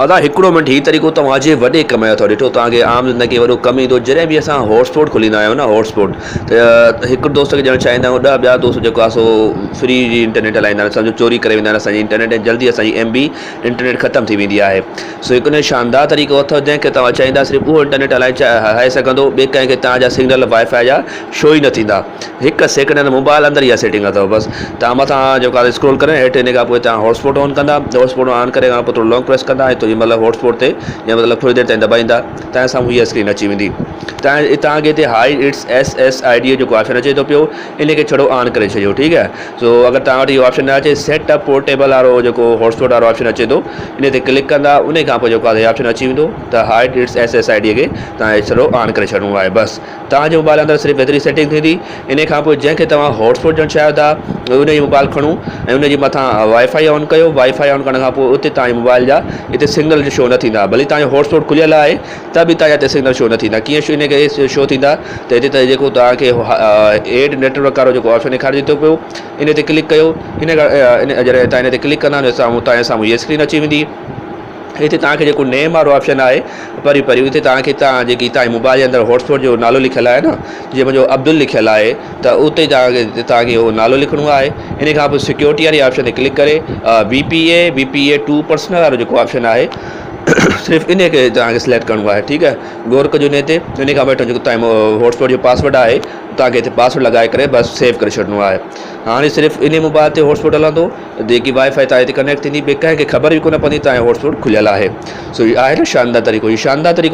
ادا هڪڙو منٽ هي طريقو توهان جي وڏي ڪم جو اٿو ڏٺو توهان کي عام زندگي وڏو ڪم ايندو جڏهن به اسان هاٽ اسپاٽ کوليندا آهيون نه هاٽ اسپاٽ ته هڪ دوست کي ڏيڻ چاهيندا آهيون ڏهه ٻيا دوست جيڪو آهي سو فري جي انٽرنيٽ هلائيندا آهن سمجهو چوري ڪري ويندا آهن اسان جي انٽرنيٽ ۽ جلدي اسان جي ايم بي انٽرنيٽ ختم ٿي ويندي آهي سو هڪ نيو شاندار طريقو اٿو جنهن کي توهان چاهيندا صرف اهو انٽرنيٽ هلائي هلائي سگهندو ٻئي ڪنهن کي توهان جا سگنل وائي فائي جا شو ئي نه ٿيندا. هڪ سيڪنڊ اندر موبائل اندر اها سيٽنگ اٿو بس توهان مٿان جيڪو آهي اسڪرول ڪري هيٺ ان کان پوء توهان هاٽ اسپاٽ آن ڪندا هاٽ اسپاٽ آن ڪري کان پوء ٿورو لانگ پريس ڪندا ۽ ٿوري مطلب هاٽ اسپاٽ تي يا مطلب ٿوري دير تائين دٻائيندا توهان جي سامهون اها اسڪرين اچي ويندي توهان توهان کي هتي hide its S S I D جيڪو آپشن اچي ٿو پيو ان کي ڇڙو آن ڪري ڇڏيو ٺيڪ آهي سو اگر توهان وٽ اهو آپشن نه اچي سيٽ اپ پورٽيبل وارو جيڪو هاٽ اسپاٽ وارو آپشن اچي ٿو ان تي ڪلڪ ڪندا ان کان پوء جيڪو آهي آپشن اچي ويندو ته hide its S S I D کي توهان کي ڇڙو آن ڪري ڇڏڻو آهي بس توهان جي موبائل اندر صرف ايتري سيٽنگ ٿيندي انهي کان پوء جنهن کي توهان هاٽ اسپاٽ ڏيڻ چاهيو ٿا ان جي موبائل کڻو ۽ ان جي مٿان وائي فائي آن ڪيو وائي فائي آن ڪرڻ کان پوء اتي توهان جي موبائل جا اتي سگنل شو نه ٿيندا ڀلي توهان جو هاٽ اسپاٽ کليل آهي ته به توهان جا اتي سگنل شو نه ٿيندا ڪيئن شو انهي کي شو ٿيندا ته هتي ته جيڪو توهان کي ايڊ نيٽورڪ وارو جيڪو آپشن ڏيکارجي ٿو پيو انهي تي ڪلڪ ڪيو ان کان جڏهن توهان انهي تي ڪلڪ ڪندا سامهون توهان جي سامهون هي اسڪرين اچي ويندي هتي توهان کي جيڪو نيم وارو آپشن آهي پري پري اتي توهان کي توهان جيڪي توهان جي موبائل جي اندر هاٽ اسپاٽ جو نالو لکيل آهي نه جيئن منهنجو عبدل لکيل آهي ته اتي توهان کي توهان کي اهو نالو لکڻو آهي ان کان پوء سيڪيورٽي واري آپشن تي ڪلڪ ڪري V P A V P A two personal وارو جيڪو آپشن آهي صرف ان کي توهان کي سليڪٽ ڪرڻو آهي ٺيڪ آهي غور ڪجو ان تي ان کان پوء جيڪو توهان هاٽ اسپاٽ جو پاسورڊ آهي توهان کي هتي پاسورڊ لڳائي ڪري بس سيو ڪري ڇڏڻو آهي هاڻي صرف ان موبائل تي هاٽ اسپاٽ هلندو جيڪي وائي فائي تان هتي ڪنيڪٽ ٿيندي ٻئي ڪنهن کي خبر به ڪونه پوندي تان هاٽ اسپاٽ کليل آهي سو هي آهي نه شاندار طريقو هي شاندار طريقو.